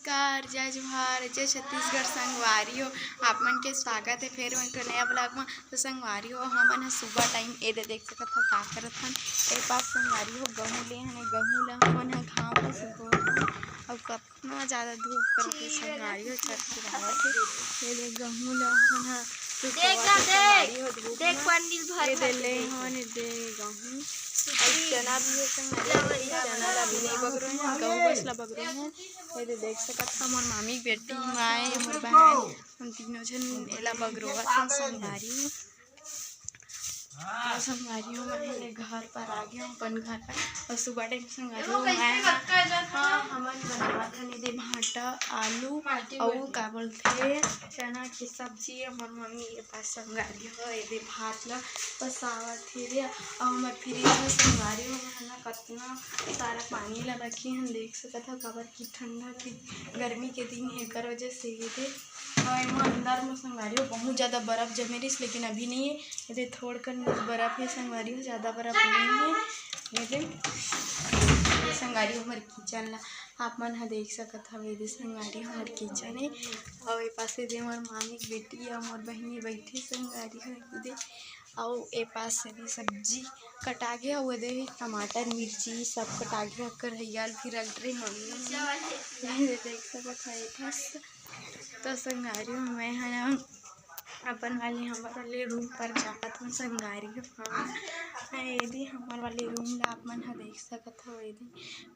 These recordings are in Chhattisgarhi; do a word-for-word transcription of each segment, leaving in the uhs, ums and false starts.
नमस्कार, जय जोहार, जय छत्तीसगढ़ संगवारी हो। आप मन के स्वागत हे फेर एक ठो नया vlog म। तो संगवारी हो, हमन ह सुबह time ए दे देख सकत हव का करत हन। ए पास संगवारी हो, गहूँ ले हन, गहूँ ल हमन ह घाम म सुखोत हन। अउ कतना ज्यादा धूप करत हे संगवारी हो, छटपटावत हे। ए दे गहूँ ल हमन ह सुखोत हन संगवारी हो धूप म। ए दे ले हन, ए दे गहूँ। अउ चना भी हे संगवारी हो, चना ला भी नइ बगरो हन, गहूँ बस ला बगरो हन। ए दे देख सकत हव, मोर मामी के बेटी, मैं, मोर बहन, हम तीनों झन एला बगरोवत हन संगवारी हो। तो संगवारी हो, मैं एदे घर पर आ गे हंव अपन घर पर। अउ सुबह time संगवारी हो, मैं, हाँ, हमन बनावत हन एदे भांटा, आलू, अउ का बोलथे, चना के सब्जी। हमर मम्मी ए पास संगवारी हो, एदे भात ला पसावत हे रे। अउ हमर fridge में संगवारी हो, मैं ह ना कतना सारा पानी ला रखे हन, देख सकत हव, काबर कि ठंडा के गर्मी के दिन हे, एकर वजह से एदे। अउ एमा अंदर में संगवारी हो बहुत ज्यादा बर्फ जमे रहिस, लेकिन अभी नइ हे। एदे थोड़कन बर्फ हे संगवारी हो, ज्यादा बर्फ नइ हे। एदे संगवारी हो, हमर kitchen ला आप मन ह देख सकत हव, एदे संगवारी हो, हमर kitchen हे। अउ ए पासे एदे मोर मामी के बेटी अउ मोर बहिनी बइठे संगवारी हो एदे। अउ ए पास एदे सब्जी कटा गे, अउ एदे टमाटर, मिर्ची सब कटा गे, ओकर हइया ल भी रख डरे मम्मी। एदे देख सकत हव, ए पास तो संगवारी हो, मैं ह ना अपन वाले, हमर वाले room पर जावत हंव संगवारी हो। हाँ, एदे हमर वाले room ला आप मन ह देख सकत हव, एदे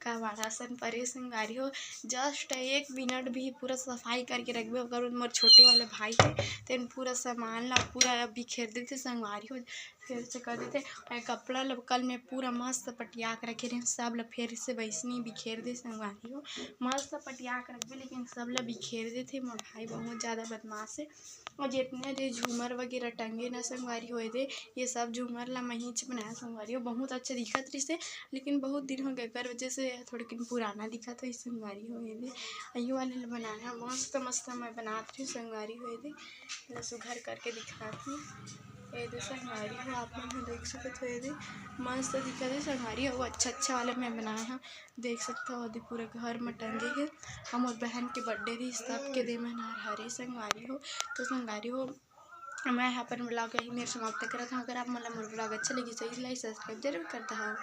का बड़ा असन परे संगवारी हो। Just एक minute भी पूरा सफाई करके रखबे, ओकर बाद मोर छोटे वाला भाई हे, तेन पूरा सामान ला पूरा बिखेर देथे संगवारी हो, फेर से कर देथे। ए कपड़ा ला कल मैं पूरा मस्त पटिया के रखे रहेंव, सब ला फेर से वइसने बिखेर दे संगवारी हो, मस्त पटिया के रखबे, लेकिन सब ला बिखेर देथे। मोर भाई बहुत ज्यादा बदमाश हे। अउ जितने जे झूमर वगैरह टंगे ना संगवारी हो एदे, ये सब झूमर ला मैं हीच बनाया संगवारी हो, बहुत अच्छा दिखत रहिस हे, लेकिन बहुत दिन हो गे, एकर वजह से थोड़किन पुराना दिखत होही संगवारी हो एदे। अइयो वाले ला बनाया, मस्त मस्त मैं बनात रही संगवारी हो एदे, एला सुघर करके दिखात हूँ। एदे संगवारी हो, आप मन ह देख सकत हो एदे, मस्त दिखत हे संगवारी हो, अच्छा अच्छा वाला मैं बनाया हूँ। देख सकत हव, एदे पूरा घर म टंगे हे। हमर बहन के birthday रहिस, तब के दे मन हर हरे संगवारी हो। तो संगवारी हो, मैं ह अपन vlog यही मेर समाप्त करत हंव। अगर आप मन ला मोर vlog अच्छा लगिस, तो like, subscribe जरूर कर दहव।